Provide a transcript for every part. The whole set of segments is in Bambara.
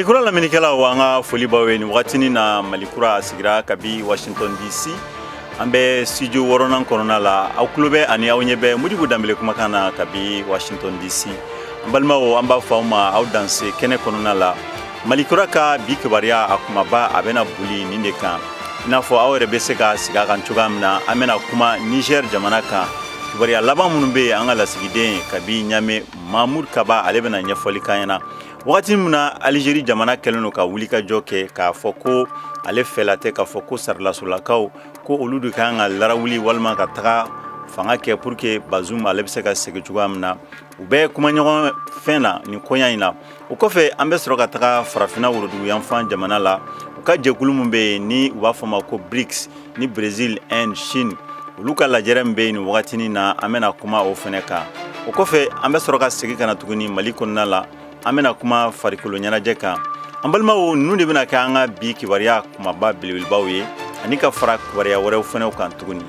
Malikura lamɛnnikɛlaw, an ka foli b'aw ye nin wagatinin na. Malikura sigira kabi Washington DC, an bɛ studio wɔɔrɔnan kɔnɔna la. Aw tulo bɛ ani aw ɲɛ bɛ Modibo Danbele kumakan na kabi Washington DC. An balimaw, an b'a fɔ aw ma aw danse kɛnɛ kɔnɔna la. Malikura ka bi kibaruya, a kumaba, a bɛna boli nin de kan. I n'a fɔ aw yɛrɛ bɛ se ka sigi a kan cogoya min na, an bɛna kuma Niger jamana kan. Kibaruya laban minnu bɛ yen, an ka lasigiden kabi Ɲame, Mahmoud Kaba, ale bɛna ɲɛfɔli k'an ɲɛna. Wagati min na Alizeri jamana kɛlen don ka wulikajɔ kɛ k'a fɔ ko ale fɛla tɛ k'a fɔ ko sarilasolakaw ko olu de kan ka larawuli walima ka taga fanga kɛ pour que Bazoum ale bɛ se ka segin cogoya min na, u bɛ kumaɲɔgɔn fɛn na nin koɲa in na. O kɔfɛ, an bɛ sɔrɔ ka taga Farafinna woroduguyanfan jamana la. U ka jɛkulu min bɛ yen ni u b'a fɔ ma ko BRICS, ni Brésil, Inde, Chine, olu ka lajɛrɛ min bɛ yen nin wagatinin na, an bɛna kuma o fɛnɛ kan. O kɔfɛ, an bɛ sɔrɔ ka segin ka na tuguni Mali kɔnɔna la, an bɛna kuma farikolo ɲɛnajɛ kan. An balimaw, ninnu de bɛna kɛ an ka bi kibaruya kumaba belebelebaw ye, ani ka fara kibaruya wɛrɛw fɛnɛw kan tuguni.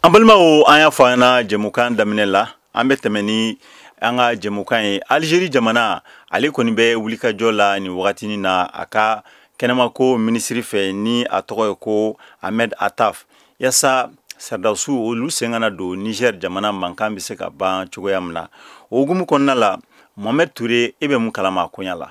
An balimaw, an y'a fɔ an ɲɛna jɛmukan daminɛ la, an bɛ tɛmɛ ni an ka jɛmukan ye. Alizeri jamana, ale kɔni bɛ wulikajɔ la nin wagatinin na a ka kɛnɛmako minisiri fɛ, ni a tɔgɔ ye ko Ahmed Attaf, yaasa sardasiw olu sen kana don Niger jamana, mankan bɛ se ka ban cogoya min na. O hukumu kɔnɔna la, Mohamed Toure, e bɛ mun kalama a koɲa la?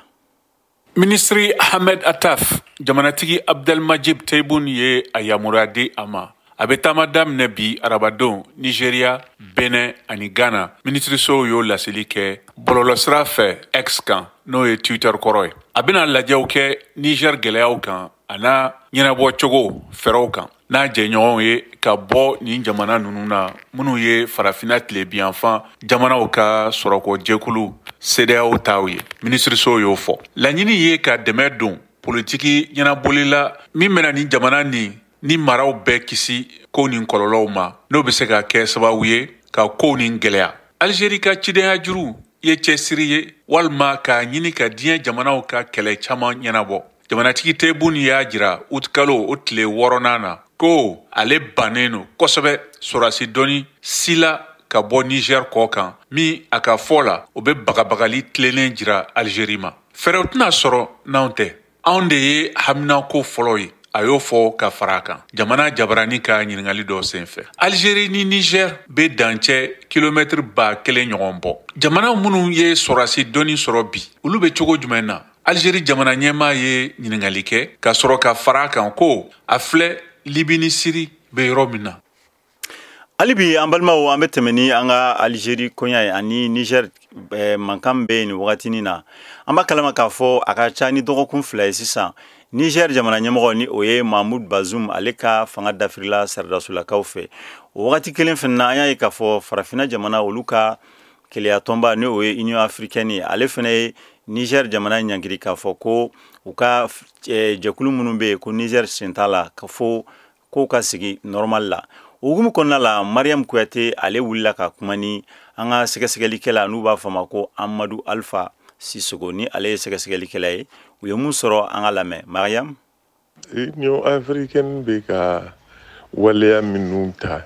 Minisiri Ahmed Attaf, jamanatigi Abdelmajid Tebboune ye a yamaruya di a ma. A bɛ taama daminɛ bi arabadon Nigeria, Benin ani Ghana. Minisirisow y'o laseli kɛ bɔlɔlɔsira fɛ X kan, n'o ye Twitter kɔrɔ ye. A bɛna lajɛw kɛ Niger gɛlɛyaw kan a n'a ɲɛnabɔcogo fɛɛrɛw kan n'a jɛɲɔgɔnw ye ka bɔ nin jamana ninnu na, minnu ye Farafinna tilebinyanfan jamanaw ka sɔrɔko jɛkulu CEDEAO taw ye. Minisirisow y'o fɔ. Laɲini ye ka dɛmɛ don politiki ɲɛnabɔli la min bɛna nin jamana nin ni maraw bɛɛ kisi ko nin kɔlɔlɔw ma, n'o bɛ se ka kɛ sababu ye ka kow nin gɛlɛya. Alizeri ka cidenya juru ye cɛsiri ye walima k'a ɲini ka diɲɛ jamanaw ka kɛlɛ caman ɲɛnabɔ. Jamanatigi Tebboune y'a jira utikalo o tile wɔɔrɔnan na ko ale bannen don kosɛbɛ sɔrɔdasi dɔnni si la ka bɔ Niger kɔ kan, min a ka fɔ la, o bɛ bagabagali tilennen jira Alizeri ma. Fɛɛrɛw tɛna sɔrɔ n'anw tɛ, anw de ye haminako fɔlɔ ye, a y'o fɔ ka fara a kan jamana jabarani ka ɲininkali dɔ senfɛ. Alizeri ni Niger bɛ dancɛ kilomɛtiri 1000 ɲɔgɔn bɔ. Jamana minnu ye sɔrɔdasi dɔnni sɔrɔ bi, olu bɛ cogo jumɛn na? Alizeri jamana ɲɛmaa ye ɲininkali kɛ ka sɔrɔ ka fara a kan ko a filɛ, Libi ni Siri bɛ yɔrɔ min na. Hali bi, an balimaw, an bɛ tɛmɛ ni an ka Alizeri koɲa ye ani Niger mankan bɛ yen nin wagatinin na. An b'a kalama k'a fɔ a ka ca ni dɔgɔkun 2 ye sisan, Niger jamana ɲɛmɔgɔ, ni o ye Mahmoud Bazoum, ale ka fanga dafirila saradasolakaw fɛ. O wagati kelen fana na, an y'a ye k'a fɔ Farafinna jamana olu ka keleya tɔnba, ni o ye Union africaine ye, ale fana ye Niger jamana ɲangiri k'a fɔ ko u ka jɛkulu minnu bɛ yen, ko Niger sen t'a la, ka fɔ k'o ka sigi normal la. O hukumu kɔnɔna la, Mariam Kuyate, ale wulila ka kuma ni an ka sɛgɛsɛgɛlikɛla, n'u b'a fɔ a ma ko Amadu Alpha Sisoko, ni ale ye sɛgɛsɛgɛlikɛla ye. U ye mun sɔrɔ? An ka lamɛn, Mariam. Union africaine bɛ ka waleya minnu ta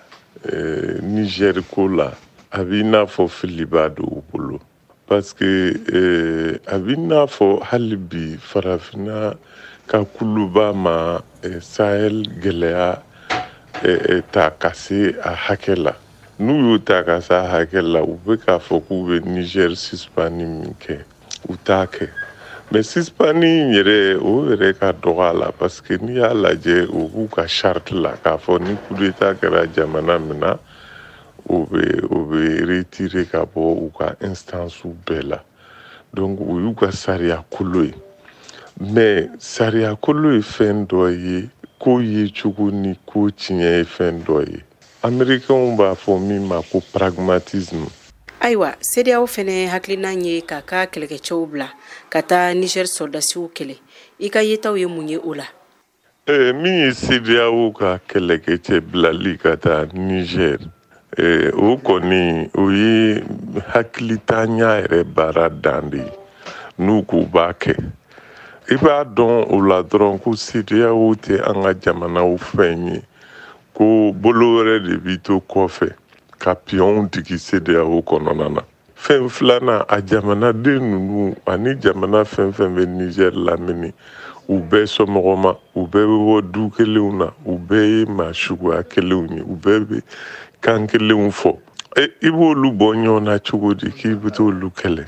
Niger ko la, a b'i n'a fɔ filiba don u bolo, parce que a b'i n'a fɔ hali bi Farafinna ka kuluba ma Sahel gɛlɛya ta ka se a hakɛ la. N'u y'o ta ka se a hakɛ la, u bɛ k'a fɔ k'u bɛ Niger suspend min kɛ, u t'a kɛ. Mais suspend in yɛrɛ, o yɛrɛ ka dɔgɔ a la, parce que n'i y'a lajɛ, o b'u ka charte la k'a fɔ ni coup d'état kɛra jamana min na, o bɛ retirer ka bɔ u ka instance bɛɛ la. Donc o y'u ka sariya kolo ye. Mais sariya kolo ye fɛn dɔ ye, ko ye cogo ni ko tiɲɛ ye fɛn dɔ ye. Américains b'a fɔ min ma ko pragmatisme. Ayiwa, CEDEAO fɛnɛ hakilina ye k'a ka kɛlɛkɛcɛw bila ka taa Niger sɔrɔdasiw kɛlɛ. I ka yetaw ye mun ye o la? Min ye CEDEAO ka kɛlɛkɛcɛ bilali ka taa Niger, o kɔni, o ye hakilitanya yɛrɛ baara dan de ye. N'u k'u b'a kɛ, I b'a dɔn o la dɔrɔn ko CEDEAO tɛ an ka jamanaw fɛn ye, ko bolo wɛrɛ de b'i to kɔfɛ ka piyɔnw digi CEDEAO kɔnɔna na. Fɛn filanan, a jamanaden ninnu ani jamana fɛn fɛn bɛ Niger lamini, u bɛɛ somɔgɔma, u bɛɛ bɛ bɔ du kelenw na, u bɛɛ ye maa suguya kelenw ye, u bɛɛ bɛ kan kelenw fɔ. I b'olu bɔ ɲɔgɔn na cogo di k'i bɛ t'olu kɛlɛ?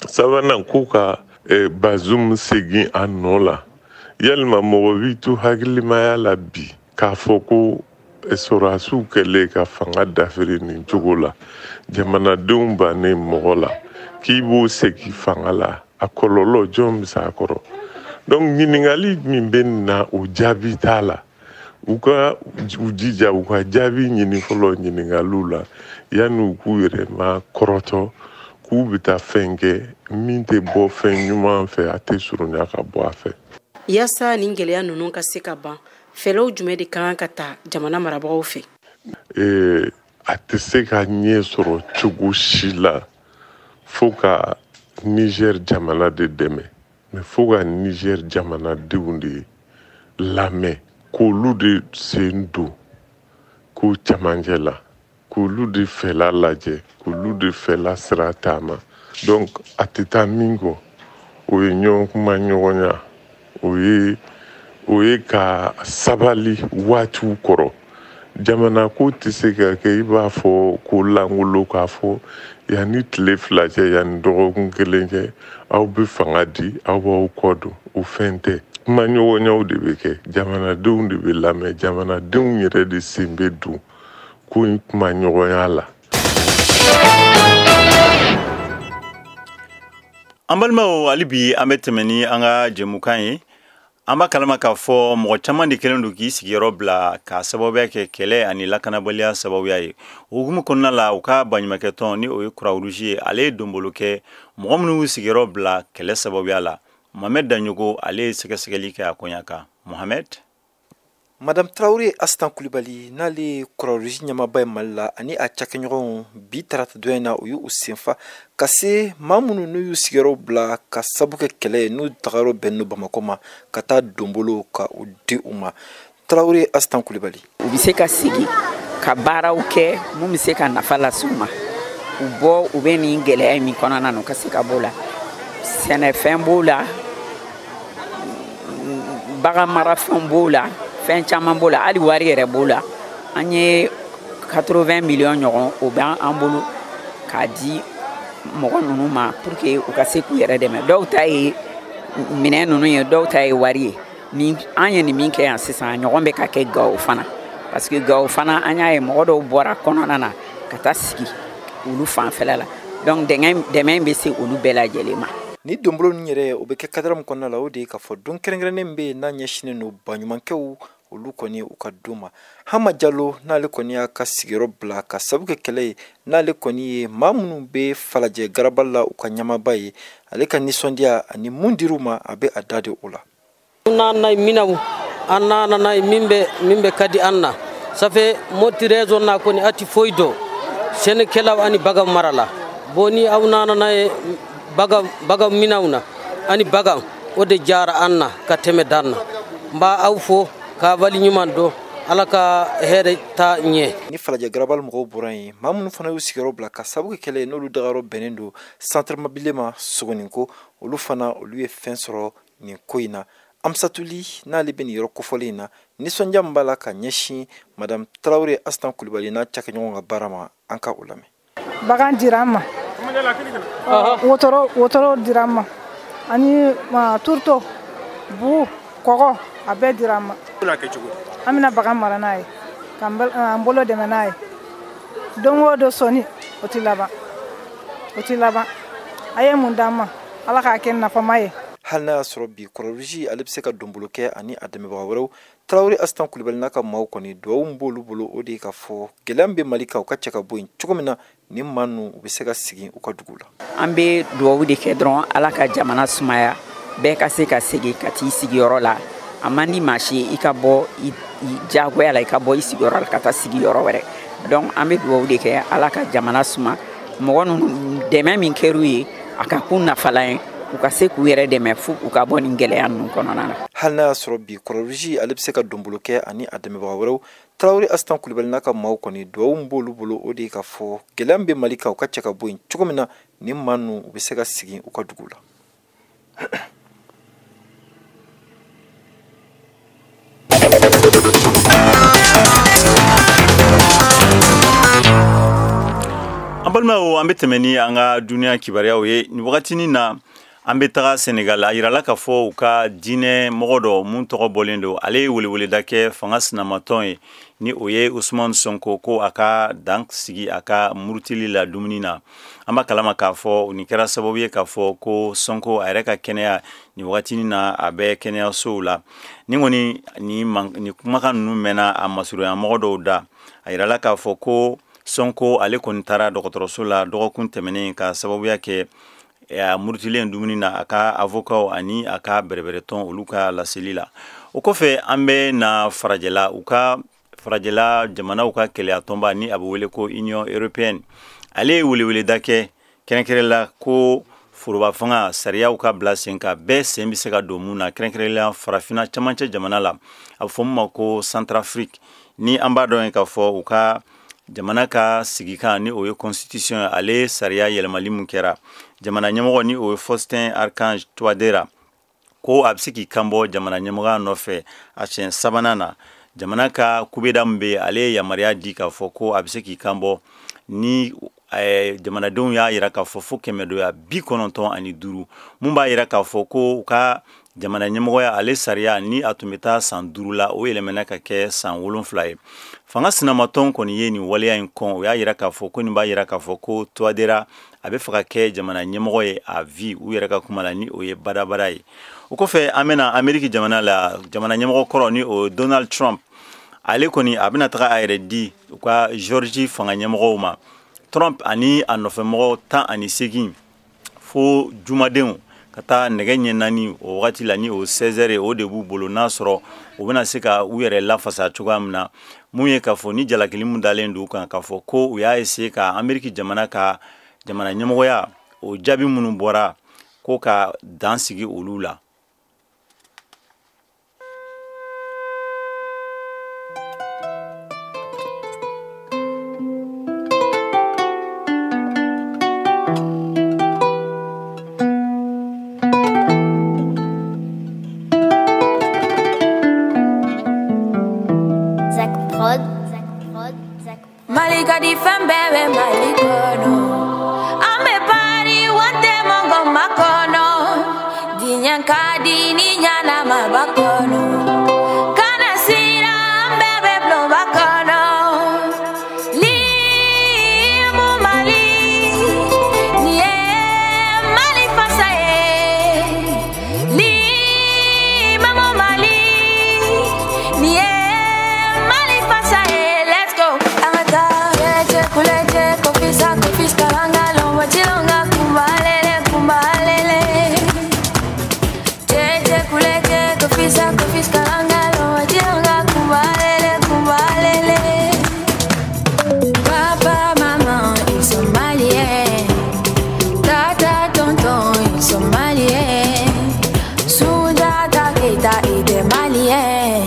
Sabanan, ko ka Bazoum segin a nɔ la. Yalima mɔgɔ b'i to hakilimaya la bi k'a fɔ ko sɔrɔdasiw kɛlen ka fanga dafiri nin cogo la, jamanadenw bannen mɔgɔ la, k'i b'o segin fanga la, a kɔlɔlɔ jɔn bɛ s'a kɔrɔ? Donc ɲininkali min bɛ nin na, o jaabi t'a la. U ka u jija u ka jaabi ɲini fɔlɔ ɲininkaliw la yanni u k'u yɛrɛ ma kɔrɔtɔ k'u bɛ taa fɛn kɛ min tɛ bɔ fɛn ɲuman fɛ, a tɛ surunya ka bɔ a fɛ. Yaasa nin gɛlɛya ninnu ka se ka ban, fɛɛrɛw jumɛn de kan ka ta jamana marabagaw fɛ? A tɛ se ka ɲɛ sɔrɔ cogo si la fo ka Niger jamana de dɛmɛ, mais fo ka Niger jamanadenw de lamɛn, k'olu de sen don ko camancɛ la, k'olu de fɛla lajɛ, k'olu de fɛla sira taama. Donc a tɛ taa min kɔ, o ye ɲɔgɔn kuma ɲɔgɔnya, o ye ka sabali waatiw kɔrɔ. Jamana ko tɛ se ka kɛ i b'a fɔ ko langolo k'a fɔ yanni tile 2 cɛ, yanni dɔgɔkun 1 cɛ, aw bɛ fanga di, aw b'aw kɔ don. O fɛn tɛ. Kuma ɲɔgɔnyaw de bɛ kɛ, jamanadenw de bɛ lamɛn, jamanadenw yɛrɛ de sen bɛ don ko in kuma ɲɔgɔnya la. An balimaw, hali bi an bɛ tɛmɛ ni an ka jɛmukan ye. An b'a kalama k'a fɔ mɔgɔ caman de kɛlen don k'i sigiyɔrɔ bila k'a sababuya kɛ kɛlɛ ani lakanabaliya sababuya ye. O hukumu kɔnɔna la, u ka baɲumankɛtɔn ni o ye Croix-Rouge ye, ale ye donbolo kɛ mɔgɔ minnu y'u sigiyɔrɔ bila kɛlɛ sababuya la. Mohamed Daɲogo, ale ye sɛgɛsɛgɛli kɛ a koɲa kan. Mohamed. Madame Traoré Astan Kulibali, n'ale ye Croix-Rouge ɲɛmaaba ye Mali la, ani a cakɛɲɔgɔnw bi tarata don in na, u y'u senfa ka se maa minnu n'u y'u sigiyɔrɔ bila ka sabu kɛ kɛlɛ ye, n'u tagayɔrɔ bɛnnen don Bamakɔ ma, ka taa donbolo ka u di u ma. Traoré Astan Kulibali. U bɛ se ka sigi ka baaraw kɛ mun bɛ se ka nafa lase u ma, u bɔ u bɛ nin gɛlɛya min kɔnɔna na, u ka se ka bɔ o la. Sɛnɛfɛn b'o la, bagan marafɛnw b'o la, fɛn caman b'o la, hali wari yɛrɛ b'o la. An ye 80 millions ɲɔgɔn o b'an bolo k'a di mɔgɔ ninnu ma pour que u ka se k'u yɛrɛ dɛmɛ. Dɔw ta ye minɛn ninnu ye, dɔw ta ye wari ye. Ni an ye nin min kɛ yan sisan, ɲɔgɔn bɛ ka kɛ Gawo fana, parce que Gawo fana an y'a ye mɔgɔ dɔw bɔra kɔnɔna na ka taa sigi olu fanfɛla la. Donc dɛmɛ bɛ se olu bɛɛ lajɛlen ma. Ni donbolo ninnu yɛrɛ, o bɛ kɛ cadre min kɔnɔna la, o de ye k'a fɔ don kɛrɛnkɛrɛnnen bɛ yen n'a ɲɛsinnen don baɲumankɛw olu kɔni u ka don ma. Hama Jalo, n'ale kɔni y'a ka sigiyɔrɔ bila ka sabu kɛ kɛlɛ ye, n'ale kɔni ye maa minnu bɛ Falajɛ garaba la u ka ɲɛmaaba ye, ale ka nisɔndiya ani mun dir'u ma, a bɛ a da de o la. An nana minɛnw, an nana n'a ye min bɛ ka di an na. Ça fait Mopti région na kɔni a ti foyi dɔn sɛnɛkɛlaw ani bagan mara la. Bon ni aw nana n'a ye bagan minɛnw na ani bagan, o de diyara an na ka tɛmɛ dan na. N b'a aw fo k'a wali ɲuman dɔn, Ala ka hɛrɛ ta ɲɛ. Ni Falajɛ garabali mɔgɔw bɔra yen, maa minnu fana y'u sigiyɔrɔ bila ka sababu kɛ kɛlɛ ye, n'olu dagayɔrɔ bɛnnen don centre mobile ma Sogoninko, olu fana olu ye fɛn sɔrɔ nin ko in na. Amsatuli, n'ale bɛ nin yɔrɔ kofɔlen in na, nisɔndiya min b'a la ka ɲɛsin Madame Traoré Astan Kulibali n'a cakɛɲɔgɔnw ka baara ma, an ka o lamɛn. Bagan dira an ma, wotoro dira an ma, ani tourteau, bu, kɔgɔ, a bɛɛ dira an ma. An bɛna bagan mara n'a ye, k'an bolo dɛmɛ n'a ye. Don o don sɔnni, o ti laban, o ti laban. A ye mun d'an ma, Ala k'a kɛ nafama ye. Hali n'a y'a sɔrɔ bi Croix-Rouge ale bɛ se ka donbolo kɛ ani a dɛmɛbaga wɛrɛw, Traoré Astan Kulibali n'a ka maaw kɔni duwawu min b'olu bolo, o de ye k'a fɔ gɛlɛya min bɛ Mali kan, u ka cɛ ka bɔ yen cogo min na, nin maa ninnu u bɛ se ka segin u ka dugu la. An bɛ duwawu de kɛ dɔrɔn, Ala ka jamana sumaya, bɛɛ ka se ka segin ka t'i sigiyɔrɔ la. A man di maa si ye i ka bɔ i diyagoya la, i ka bɔ i sigiyɔrɔ la ka taa sigi yɔrɔ wɛrɛ. Donc an bɛ duwawu de kɛ, Ala ka jamana suma, mɔgɔ ninnu dɛmɛ min kɛr'u ye, a ka k'u nafalan ye. u ka se k'u yɛrɛ dɛmɛ fo u ka bɔ nin gɛlɛya ninnu kɔnɔna na. Hali n'a y'a sɔrɔ bi Croix-Rouge ale bɛ se ka donbolo kɛ ani a dɛmɛbaga wɛrɛw, Tarawele Asitan Kulubali n'a ka maaw kɔni duwawu min b'olu bolo, o de ye k'a fɔ gɛlɛya min bɛ Mali kan, u ka cɛ ka bɔ yen cogo min na nin maa ninnu u bɛ se ka sigi u ka dugu la. An balimaw, an bɛ tɛmɛ ni an ka duniya kibaruyaw ye nin wagatinin na. An bɛ taga Senegal. A yirala k'a fɔ u ka diinɛ mɔgɔ dɔ mun tɔgɔ bɔlen don, ale ye weleweleda kɛ fanga sinamatɔn ye, ni o ye Ousmane Sonko, ko a ka dan sigi a ka murutili la dumuni na. An b'a kalama k'a fɔ nin kɛra sababu ye k'a fɔ ko Sonko a yɛrɛ ka kɛnɛya nin wagatinin na, a bɛ kɛnɛyasow la. Ni kɔni nin kumakan ninnu mɛnna a masurunya mɔgɔ dɔw da. A yirala k'a fɔ ko Sonko ale kɔni taara dɔgɔtɔrɔso la dɔgɔkun tɛmɛnen ka sababuya kɛ a murutilen dumuni na, a ka avocat ani a ka bɛrɛbɛrɛtɔn olu ka laseli la. O kɔfɛ, an bɛ na farajɛla, u ka farajɛla jamanaw ka kɛlɛyatɔnba ni a bɛ wele ko Union européenne, ale ye weleweleda kɛ kɛrɛnkɛrɛnla ko foroba fanga sariyaw ka bila sen kan, bɛɛ sen bɛ se ka don mun na, kɛrɛnkɛrɛnla farafinna camancɛ jamana la, a bɛ fɔ min ma ko Centrafrique. Ni an b'a dɔn k'a fɔ u ka jamana ka sigikan, ni o ye constitution ye, ale sariya yɛlɛmali mun kɛra, jamana ɲɛmɔgɔ ni o ye Faustin Archange Touadéra, ko a bɛ se k'i kanbɔ jamana ɲɛmɔgɔya nɔfɛ a siɲɛ sabanan na. Jamana ka kubeda min bɛ yen, ale ye yamaruya di k'a fɔ ko a bɛ se k'i kanbɔ ni jamanadenw y'a yira k'a fɔ fo 195, mun b'a yira k'a fɔ ko u ka jamana ɲɛmɔgɔya ale sariya ni a tun bɛ taa san 5 la, o yɛlɛmana ka kɛ san 7 ye. Fanga sinamatɔn kɔni ye nin waleya in kɔn. O y'a yira k'a fɔ ko nin b'a yira k'a fɔ ko Touadéra a bɛ fɛ ka kɛ jamana ɲɛmɔgɔ ye à vie, u yɛrɛ ka kuma la, ni o ye badabada ye. O kɔfɛ, an bɛna Ameriki jamana la, jamana ɲɛmɔgɔ kɔrɔ ni o ye Donald Trump, ale kɔni a bɛna taga a yɛrɛ di u ka Georgie fanga ɲɛmɔgɔw ma. Trump ani a nɔfɛmɔgɔ 18 fo jumadenw ka taa nɛgɛ ɲɛ 4 o wagati la, ni o 16 heures, o de b'u bolo n'a sɔrɔ u bɛna se ka u yɛrɛ lafasa cogoya min na. Mun ye k'a fɔ ni jalakili mun dalen don u kan k'a fɔ ko u y'a essayer ka Ameriki jamana ka jamana ɲɛmɔgɔya o jaabi minnu bɔra, ko ka dan sigi olu la. Mali ka di fɛn bɛɛ bɛ Mali kɔnɔ, an bɛ pari wante mɔgɔ ma kɔnɔ, diɲɛ ka di ni ɲanama ba kɔnɔ, kana siran an bɛɛ bɛ bulonba kɔnɔ. Limu Mali, nin ye Mali fasa ye, limamu Mali, nin ye Mali fasa ye. Let's go. Kulete kofisa kofisa kalanga lomba chilonga kumbalele kumbalele. Tete kulete kofisa kofisa kalanga lomba chilonga kumbalele kumbalele. Papa maman ils sont maliens, tata tonton ils sont maliens, Sundiata Keita était malien.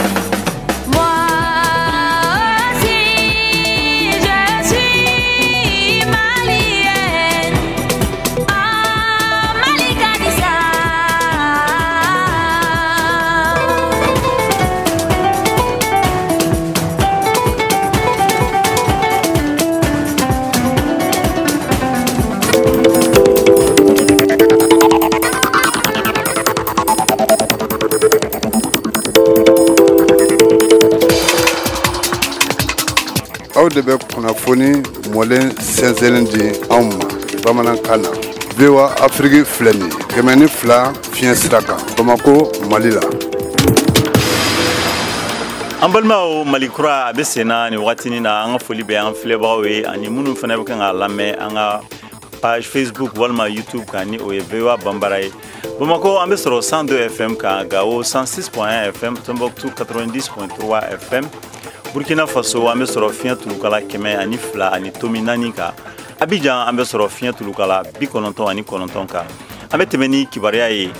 Aw de bɛ kunnafoni mɔlen sɛnsɛnnen di anw ma bamanankan na. VOA Afrique filɛ nin ye 102 fiɲɛ sira kan Bamako, Mali la. An balimaw, Mali kura a bɛ sen na nin wagatinin na. An ka foli bɛ an filɛbagaw ye ani minnu fana bɛ kan k'a lamɛn an ka page Facebook walima YouTube kan, ni o ye VOA Banbara ye. Bamako, an bɛ sɔrɔ 102 FM kan, Gao 106.1 FM, Tombouctou 90.3 FM. Burkina Faso, an bɛ sɔrɔ fiɲɛ tulukala 102.4 kan. Abidjan, an bɛ sɔrɔ fiɲɛ tulukala 99 kan. An bɛ tɛmɛ ni kibaruya ye.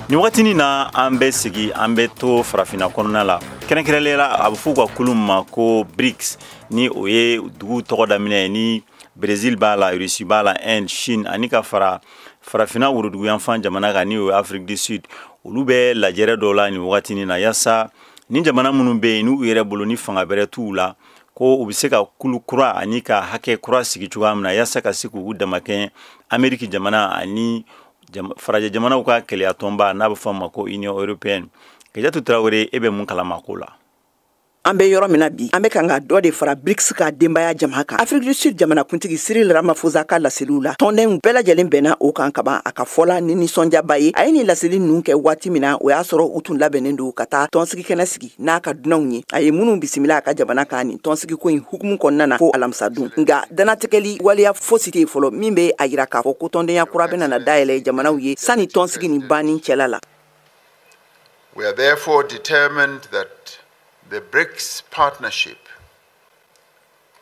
Nin wagatinin na, an bɛ sigi, an bɛ to farafinna kɔnɔna la. Kɛrɛnkɛrɛnnenya la, a bɛ fɔ u ka kulu ma ko BRICS, ni o ye dugu tɔgɔ daminɛ ni Brésil b'a la, Russie b'a la, Inde, Chine ani ka fara farafinna woroduguyanfan jamana kan, ni o ye Afrique du Sud. Olu bɛ lajɛrɛ dɔ la nin wagatinin na, yaasa ni jamana minnu bɛ yen n'u yɛrɛ bolo ni fanga bɛrɛ t'u la, ko u bɛ se ka kulu kura ani ka hakɛ kura sigi cogoya min na, yaasa ka se k'u damakɛɲɛ Amérique jamana ani farajɛ jamanaw ka kɛlɛya tɔnba n'a bɛ fɔ a ma ko Union européenne. Kajatu Tarawele, e bɛ mun kalama ko la? An bɛ yɔrɔ min na bi, an bɛ kan ka dɔ de fara BRICS ka denbaya jama kan. Afrique du Sud jamanakuntigi Cyril Ramaphosa ka laseliw la, tɔndenw bɛɛ lajɛlen bɛnna o kan kaban. A ka fɔla ni nisɔndiyaba ye, a ye nin laseli ninnu kɛ waati min na, o y'a sɔrɔ u tun labɛnnen don ka taa tɔnsigi kɛnɛ sigi n'a ka dunanw ye. A ye minnu bisimila a ka jamana kan nin tɔnsigiko in hukumu kɔnɔna na fo alamisadon. Nka danatigɛli waleya fosi tɛ yen fɔlɔ min bɛ a yira k'a fɔ ko tɔndenya kura bɛna na dayɛlɛ jamanaw ye sanni tɔnsigi nin banni cɛla la. We are therefore determined that the BRICS partnership,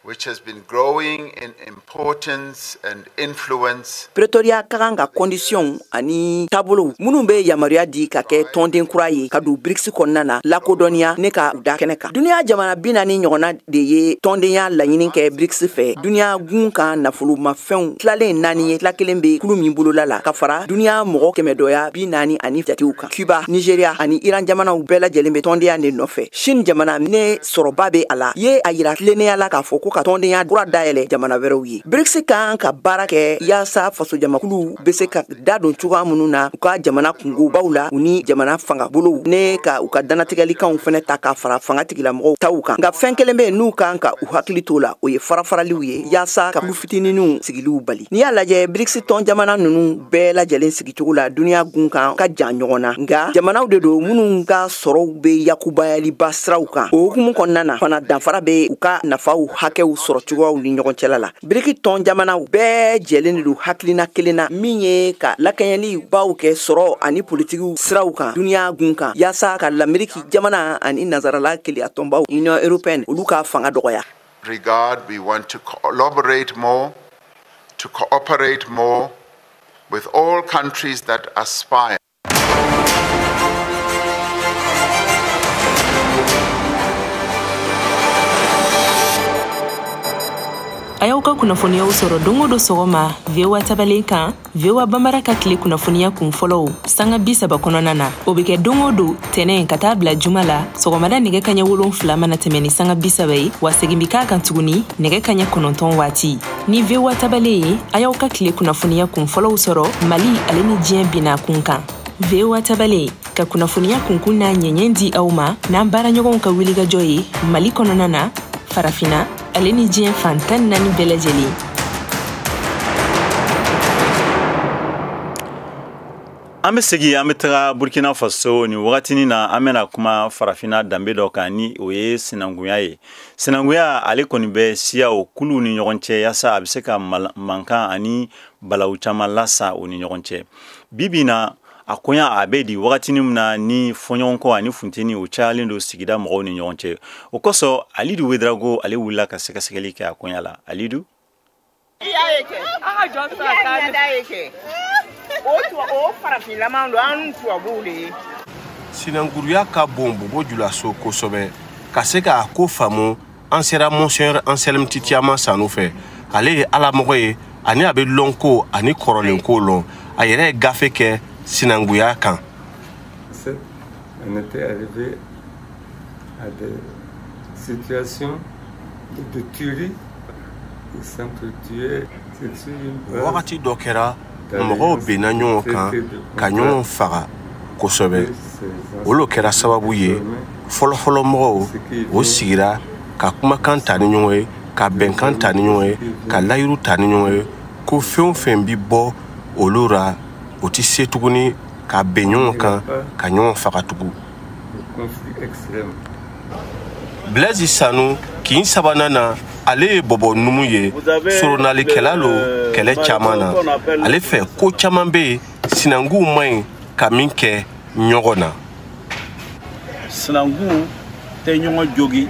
which has been growing in importance and influence. Pretoria ka kan ka condition ani taabolow minnu bɛ yamaruya di ka kɛ tɔnden kura ye ka don BRICS kɔnɔna na lakodɔnniya ne ka da kɛnɛ kan. Duniya jamana 40 ɲɔgɔnna de ye tɔndenya laɲini kɛ BRICS fɛ. Duniya gun kan nafolomafɛnw tilalen 4 ye, tila kelen bɛ kulu min bolola la ka fara duniya mɔgɔ kɛmɛdɔya 40 ani jatew kan. Cuba, Nigeria ani Iran jamanaw bɛɛ lajɛlen bɛ tɔndenya de nɔfɛ. Chine jamana ne sɔrɔba bɛ a la ye a yira tilennenya la k'a fɔ ko ka tɔndenya kura dayɛlɛ jamana wɛrɛw ye. BRICS kan ka baara kɛ yaasa fasojamakulu bɛ se ka da don cogoya minnu na u ka jamana kungobaw la, u ni jamana fangabolow ne ka u ka danatigɛlikanw fɛnɛ ta ka fara fanga tigilamɔgɔw taw kan. Nka fɛn kelen bɛ yen n'u kan ka u hakili t'o la, o ye farafaraliw ye yaasa ka kulu fitininw sigiliw bali. N'i y'a lajɛ, BRICS tɔn jamana ninnu bɛɛ lajɛlen sigicogo la duniya gun kan ka jan ɲɔgɔn na, nka jamanaw de don minnu ka sɔrɔw bɛ yakubayaliba siraw kan. O hukumu kɔnɔna na fana, danfara bɛ u ka nafaw hakɛw sɔrɔ cogoyaw ni ɲɔgɔn cɛla la. BRICS tɔn jamanaw bɛɛ jɛlen de don hakilina kelen na, min ye ka lakɛɲɛli baw kɛ sɔrɔ ani politikiw siraw kan duniya gun kan, yaasa ka Lameriki jamana ani nansarala keleya tɔnbaw Union européenne olu ka fanga dɔgɔya. Regard, we want to collaborate more, to cooperate more with all countries that aspire. A y'aw ka kunnafoniyaw sɔrɔ don o don sɔgɔma VOA tabalen kan, VOA Bambara ka tile kunnafoniya kun fɔlɔw sanga 30 kɔnɔna na. O bɛ kɛ don o don tɛnɛn ka taa bila juma la sɔgɔmada nɛgɛ kaɲɛ 7 mana tɛmɛ ni sanga 30 ye, wa segin bɛ k'a kan tuguni nɛgɛ kaɲɛ 9 waati. Ni VOA tabalen ye, a y'aw ka tile kunnafoniya kun fɔlɔw sɔrɔ Mali ale ni diɲɛ binna kun kan. VOA tabalen ka kunnafoniya kunkun n'a ɲɛɲɛ di aw ma n'an baaraɲɔgɔnw ka wulikajɔ ye Mali kɔnɔna na, farafinna ale ni diɲɛ fan 14 bɛɛ lajɛlen. An bɛ segin, an bɛ taga Burkina Faso nin wagatinin na. An bɛna kuma farafinna danbe dɔ kan, ni o ye sinankunya ye. Sinankunya ale kɔni bɛ siyaw kuluw ni ɲɔgɔn cɛ, yaasa a bɛ se ka mankan ani balawu caman lasa u ni ɲɔgɔn cɛ. Bi bi na, a koɲa a bɛ di wagatinin min na ni fɔɲɔgɔnkɔ ani funteni o cayalen don sigida mɔgɔw ni ɲɔgɔn cɛ. O kosɔn, Alidu Wedrago ale wulila ka sɛgɛsɛgɛli kɛ a koɲa la. Alidu. I y'a ye kɛ, an ka jɔn sara k'a ye kɛ, o farafinlama don, an tubabuw de ye. Sinankunya ka bon Bobo Julaso kosɛbɛ. Ka se k'a ko faamu, an sera Monseigneur Anselme Titiama Sanu fɛ. Ale ye alamɔgɔ ye ani a bɛ lɔnko ani kɔrɔlenko lɔn. A yɛrɛ ye gafe kɛ sinankunya kan. On était arrivé à des situations de tuerie. Ils s'entretuaient. Wagati dɔ kɛra, mɔgɔw benna ɲɔgɔn kan ka ɲɔgɔn faga kosɛbɛ. Olu kɛra sababu ye fɔlɔfɔlɔ mɔgɔw o sigira ka kumakan ta ni ɲɔgɔn ye, ka bɛnkan ta ni ɲɔgɔn ye, ka layiru ta ni ɲɔgɔn ye, ko fɛn o fɛn bi bɔ olu ra, o tɛ se tuguni ka bɛn ɲɔgɔn kan ka ɲɔgɔn faga tugun. Blaise Sanu kin sabanan na, ale ye bɔbɔ numu ye, soronalikɛla lo kɛlɛ caman na. Ale fɛ ko caman bɛ yen sinankunw man ɲi ka min kɛ ɲɔgɔn na. Sinankun tɛ ɲɔgɔn jogi,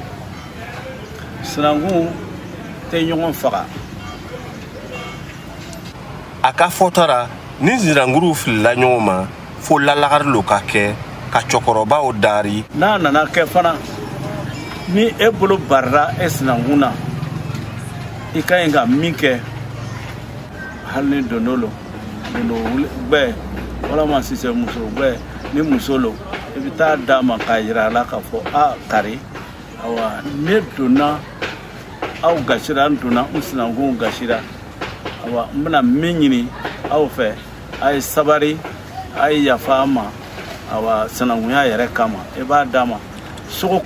sinankun tɛ ɲɔgɔn faga. A ka fɔta ra, Ni nsiranguruw filila ɲɔgɔn ma, fo lalagari lo ka kɛ ka cɛkɔrɔbaw dari. N'a nana kɛ fana, ni e bolo barila e sinankun na, i ka ɲi ka min kɛ, hali ni dondo lo, dondo gbɛ walama sisɛ muso gbɛ ni muso lo, i bɛ taa d'a ma k'a yira a la k'a fɔ a kari, awa ne donna aw gasira, n donna n sinankunw gasira, awa n bɛna min ɲini aw fɛ, a ye sabari, a ye yafa an ma, awa sinankunya yɛrɛ kama, i b'a d'a ma sogo.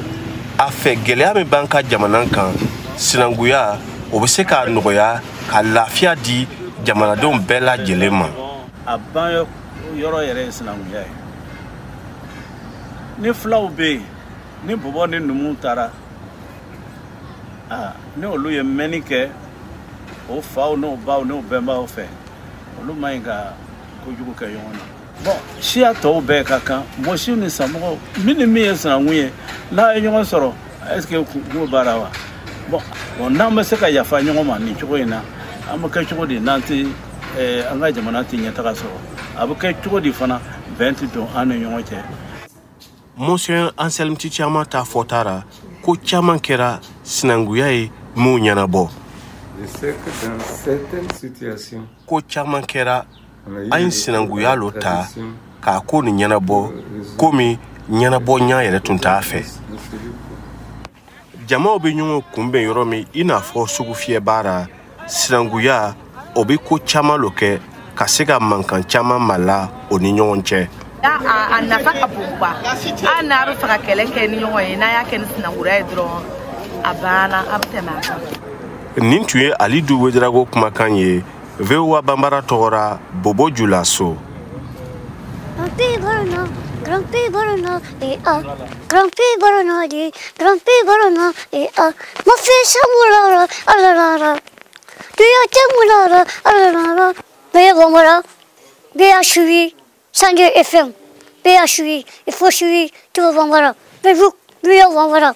A fɛ gɛlɛya min b'an ka jamana kan, sinankunya o bɛ se k'a nɔgɔya ka lafiya di jamanadenw bɛɛ lajɛlen ma. A ban yɔrɔ yɛrɛ ye sinankunya ye. Ni filaw bɛ yen, ni bɔbɔ ni numuw taara, ni olu ye mɛnni kɛ o faw n'o baw n'o bɛnbaw fɛ, olu man ɲi ka kojugu kɛ ɲɔgɔn na. Bon, siya tɔw bɛɛ ka kan, mɔsiw ni samɔgɔw, min ni min ye sinankun ye, n'a ye ɲɔgɔn sɔrɔ, est ce que kungo baara wa? Bon, n'an bɛ se ka yafa ɲɔgɔn ma nin cogo in na, an bɛ kɛ cogo di n'an tɛ an ka jamana tɛ ɲɛtaga sɔrɔ? A bɛ kɛ cogo di fana bɛn tɛ don an ni ɲɔgɔn cɛ? Monsieur Anselme Titiama ta fɔta ra, ko caman kɛra sinankunya ye minw ɲɛnabɔ. Ko caman kɛra an ye sinankunya lo ta k'a ko nin ɲɛnabɔ komi ɲɛnabɔ ɲa yɛrɛ tun t'a fɛ. Jamaw bɛ ɲɔgɔn kunbɛn yɔrɔ min, i n'a fɔ sugufiyɛba ra, sinankunya o bɛ ko caman lo kɛ ka se ka mankan caman mala o ni ɲɔgɔn cɛ. A nafa ka bon quoi, hali n'a bɛ fɛ ka kɛlɛ kɛ ni ɲɔgɔn ye, n'a y'a kɛ ni sinankunya ye dɔrɔn, a banna, a bɛ tɛmɛ a kan. Nin tun ye Alidu Wedarago kumakan ye VOA Banbara tɔgɔra Bobo Julaso. FM, BHUI, il faut suivre tout Bambara. Facebook, Bambara.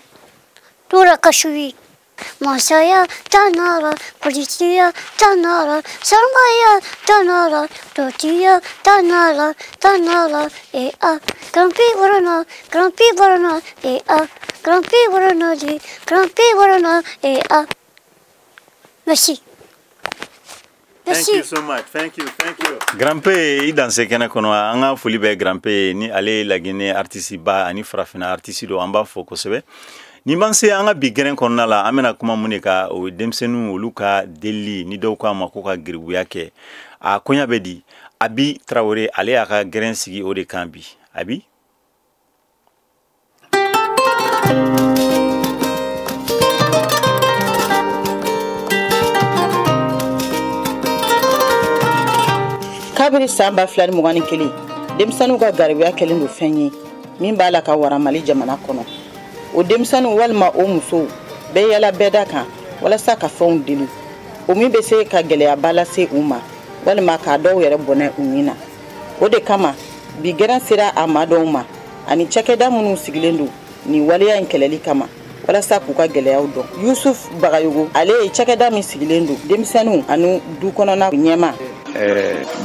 Tout la Kashui. Masaya, Tanara, Policia, Tanara, Sarmaya, Tanara, Totia, Tanara, Tanara, et A, Grampi Varana, Grampi Varana, et A, Grampi Varana, Grampi Varana, et A. Merci. Thank you so much. Thank you. Thank you. Grand-P i danse kɛnɛ kɔnɔ, an ka foli bɛ Grand-P ni ale ye Laginɛ artiste ba ani farafinna artiste don, an b'a fɔ kosɛbɛ. Ni b'an se an ka bi gɛrɛn kɔnɔna la, an bɛna kuma mun de kan? O ye denmisɛnninw olu ka delili, ni dɔw k'a ma ko ka geribuya kɛ. A koɲa bɛ di? Abi Traoré ale y'a ka gɛrɛn sigi o de kan bi. Abi. Kabini san 2021, denmisɛnninw ka garibuya kɛlen don fɛn ye min b'a la ka wara Mali jamana kɔnɔ. O denmisɛnninw walima o musow bɛɛ yala bɛɛda kan walasa ka fɛnw deli, o min bɛ se ka gɛlɛyaba lase u ma walima k'a dɔw yɛrɛ bɔnɛ u ɲin na. O de kama bi gɛrɛn sera a maa dɔw ma ani cakɛda minnu sigilen don nin waleya in kɛlɛli kama walasa k'u ka gɛlɛyaw dɔn. Yusuf Bagayogo, ale ye cakɛda min sigilen don denmisɛnninw ani du kɔnɔna ɲɛma.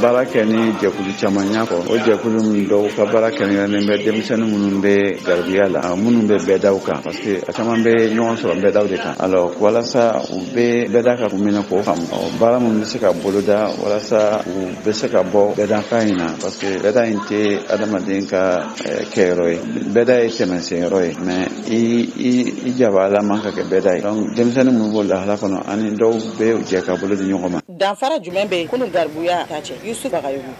Baara kɛ ni jɛkulu caman y'a kɔ, o jɛkulu min dɔw ka baara kɛrɛnkɛrɛnnen bɛ denmisɛnnin minnu bɛ garibuya la, minnu bɛ bɛɛdaw kan, parce que a caman bɛ ɲɔgɔn sɔrɔ bɛɛdaw de kan. Alors walasa u bɛ bɛɛda ka kun minɛ k'o faamu, baara minnu bɛ se ka boloda walasa u bɛ se ka bɔ bɛɛdakan in na, parce que bɛɛda in tɛ adamaden ka kɛyɔrɔ ye, bɛɛda ye tɛmɛsenyɔrɔ ye, mais i jabala man ka kɛ bɛɛda ye. Donc denmisɛnnin minnu b'o lahala kɔnɔ, ani dɔw bɛ jɛ ka bolo di ɲɔgɔn ma. Danfara jumɛn bɛ kunun garibuya ta cɛ? Yusuf Bagayogo.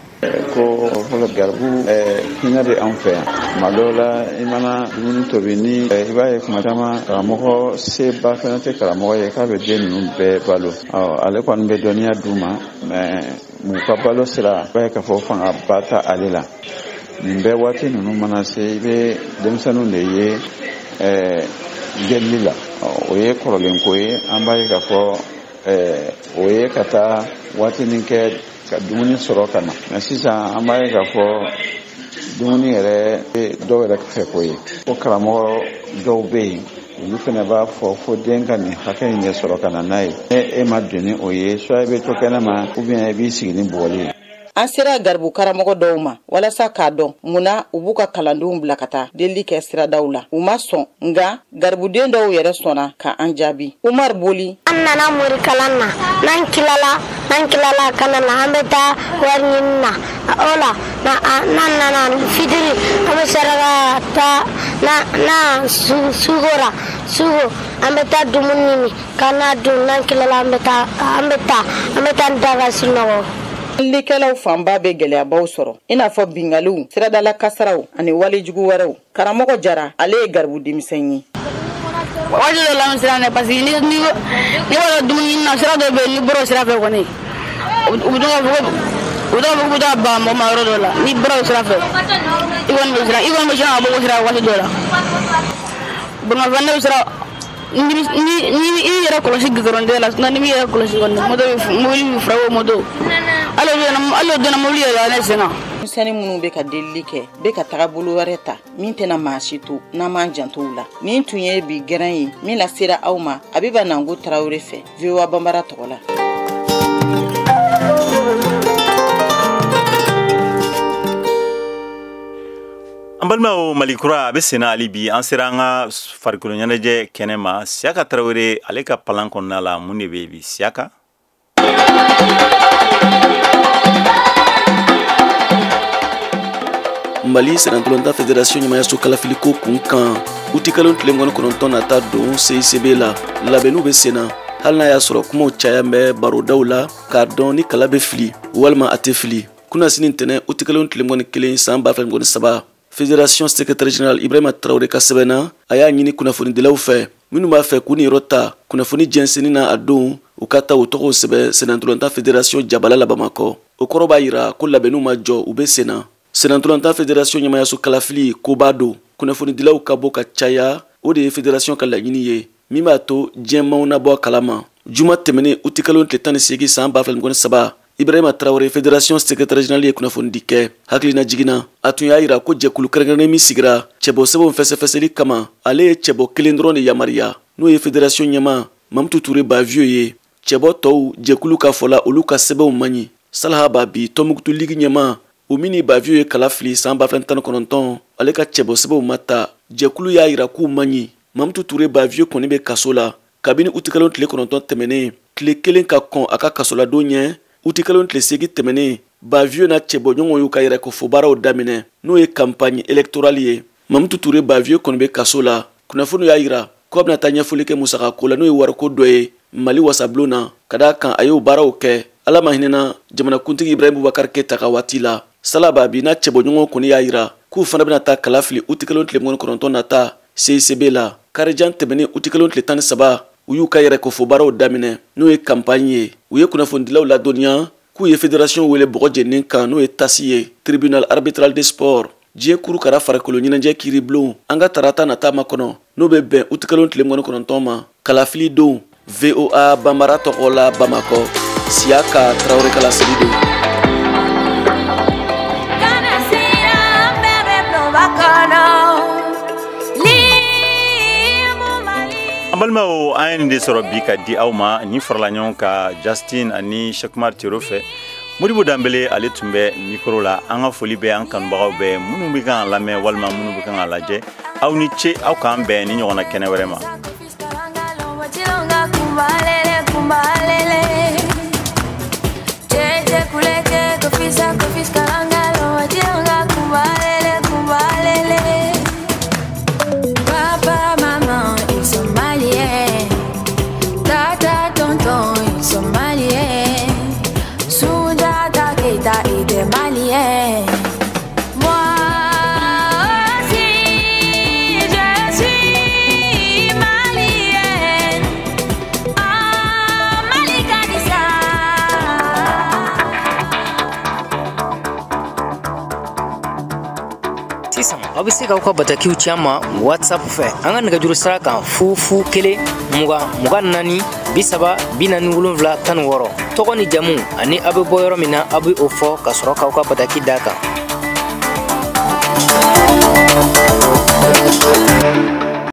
Ko fɔlɔ garibu hinɛ bɛ anw fɛ yan. Tuma dɔw la i mana dumuni tobi ni i b'a ye kuma caman karamɔgɔ seba fana tɛ karamɔgɔ ye k'a bɛ den ninnu bɛɛ balo. Ale kɔni bɛ dɔnniya d'u ma, mais u ka balo sira i b'a ye k'a fɔ fangaba t'a ale la. Nin bɛɛ waati ninnu mana se, i bɛ denmisɛnninw de ye delili la. O ye kɔrɔlen ko ye, an b'a ye k'a fɔ o ye ka taa waatinin kɛ ka dumuni sɔrɔ ka na. Mais sisan an b'a ye k'a fɔ dumuni yɛrɛ dɔw yɛrɛ fɛ ko ye. Ko karamɔgɔ dɔw bɛ yen, olu fana b'a fɔ ko den ka nin hakɛ in de sɔrɔ ka na n'a ye. E ma don ni o ye, soit i bɛ to kɛnɛ ma, ou bien i b'i sigi ni bugɔli ye. An sera garibu karamɔgɔ dɔw ma walasa k'a dɔn munna u b'u ka kalandenw bila ka taa delili kɛ siradaw la. U ma sɔn, nka garibuden dɔw yɛrɛ sɔnna ka an jaabi. Umar Boli: An nana morikalan na, n'an kilala kana na, an bɛ taa wari ɲini na. O la n'an nana fitiri, an bɛ saraka ta na sugora sugo, an bɛ taa dumuni ɲini ka na dun. N'an kilala, an bɛ taa da ka sunɔgɔ. Delikɛlaw fanba bɛ gɛlɛyabaw sɔrɔ, i n'a fɔ bingaliw, siradala kasaraw ani walejugu wɛrɛw. Karamɔgɔ Jara, ale ye garibu denmisɛn ye. Waati dɔ la, an siran dɛ, parce que ni bɔra dumuni na, sira dɔ bɛ yen, ni bɔra o sira fɛ kɔni, u bɛ to k'a fɔ k'u bɛ taa ban mɔgɔ ma yɔrɔ dɔ la. N'i bɔra o sira fɛ, i kɔni bɛ siran, i kɔni bɛ siran ka bɔ o sira waati dɔ la. Bolimafɛn ne bɛ siran ni i yɛrɛ kɔlɔsi goudron la, sinon ni m'i yɛrɛ kɔlɔsi kɔni, moto bɛ mobili bɛ fura o moto. Hali o donna mobili yɛrɛ la ne sen kan. Denmisɛnnin minnu bɛ ka delili kɛ bɛ ka taga bolo wɛrɛ ta min tɛna maa si to n'an m'an janto u la. Nin tun ye bi gɛrɛn ye min lasera aw ma Abiba Nango Tarawele fɛ, VOA Banbara tɔgɔ la. An balimaw, Mali kura a bɛ senna hali bi. An sera an ka farikolo ɲɛnajɛ kɛnɛ ma. Siyaka Tarawele, ale ka palan kɔnɔna la, mun de bɛ yen bi, Siyaka? Mali sennantolatan fédération ɲɛmayaso kalafiliko kun kan, utikalo tile 29 nata don CICB la, labɛnniw bɛ senna. Hali n'a y'a sɔrɔ kumaw caya bɛ barodaw la k'a dɔn ni kala bɛ fili walima a tɛ fili. Kunnasini ntɛnɛn utikalo tile 21 san 2023, fédération secrétaire général Ibrahima Traoré ka sɛbɛn na, a y'a ɲini kunnafonidilaw fɛ minnu b'a fɛ k'u niyɔrɔ ta kunnafoni jɛnsɛnni na a don, u ka taa u tɔgɔw sɛbɛn sennantolatan fédération jabala la Bamakɔ. O kɔrɔ b'a yira ko labɛnniw ma jɔ, u bɛ senna. Sennantolatan fédération ɲɛmayaso kalafili koba don, kunnafonidilaw ka bɔ ka caya, o de ye fédération ka laɲini ye min b'a to diɲɛmaw na bɔ a kalama. Juma tɛmɛnen utikalo tile 18 san 2023, Ibrahima Traoré fédération secrétaire général ye kunnafonidi kɛ. Hakilina jiginna, a tun y'a yira ko jɛkulu kɛrɛnkɛrɛnnen min sigira cɛbɔ sɛbɛnw fɛsɛfɛsɛli kama, ale ye cɛbɔ kelen dɔrɔn de yamaruya, n'o ye fédération ɲɛma Mamutu Ture Bavieux ye. Cɛbɔ tɔw, jɛkulu ka fɔ la, olu ka sɛbɛnw man ɲi. Salaha Babi, Tɔnbukutu ligue ɲɛma, o min ni Bavieux ye kala fili san 2019, ale ka cɛbɔ sɛbɛnw ma ta, jɛkulu y'a yira k'u man ɲi. Mamutu Ture Bavieux kɔni bɛ kaso la kabini utikalo tile 9 tɛmɛnen, tile kelen ka kɔn a ka kasoladon ɲɛ. Utikalo tile 8 tɛmɛnen, Bavieux n'a cɛbɔɲɔgɔnw y'u ka yɛrɛkofo baaraw daminɛ, n'o ye campagne électorale ye. Mamutu Ture Bavieux kɔni bɛ kaso la. Kunnafoniw y'a yira ko a bɛna taa ɲɛfɔli kɛ musakako la, n'o ye wariko dɔ ye Mali wasabulon na, ka d'a kan a y'o baaraw kɛ Ala ma hinɛna jamanakuntigi Ibrahim Boubacar Keita ka waati la. Sala Babi n'a cɛbɔɲɔgɔnw kɔni y'a yira k'u fana bɛna taa kala fili utikalo tile 29 nata CICB la. Karijan tɛmɛnen utikalo tile 13, u y'u ka yɛrɛkofo baaraw daminɛ, n'o ye campagne ye. U ye kunnafonidilaw ladɔnniya k'u ye fédération wele bɔgɔ jeninen kan, n'o ye tasi ye, tribunal arbitral des sports, diɲɛ kuru kara farikolo ɲɛnajɛ kiiribulon, an ka tarata nata makɔnɔ, n'o bɛ bɛn utikalo tile 29 ma, kalafili don. VOA Banbara tɔgɔ la Bamakɔ, Siyaka Tarawele ka laseli don. An balimaw, an ye nin de sɔrɔ bi ka di aw ma. Ni farala ɲɔgɔn ka Justin ani Cheikh Tero fɛ, Modibo Danbele ale tun bɛ micro la. An ka foli bɛ an kanubagaw bɛɛ minnu bɛ kan lamɛn walima minnu bɛ kan ka lajɛ. Aw ni ce, aw k'an bɛn ni ɲɔgɔnna kɛnɛ wɛrɛ ma. Papa, maman, ils sont maliens. Tata, tonton, ils sont maliens. Sundiata Keita était malien. Moi aussi, je suis malienne. Ah, Mali Kadisa. Sisan aw bɛ se k'aw ka batakiw ci an ma WhatsApp fɛ an ka nɛgɛjuru sira kan 0 0 1 20 24 30 47 16. Tɔgɔ ni jamu ani aw bɛ bɔ yɔrɔ min na, aw bɛ o fɔ ka sɔrɔ k'aw ka bataki d'a kan.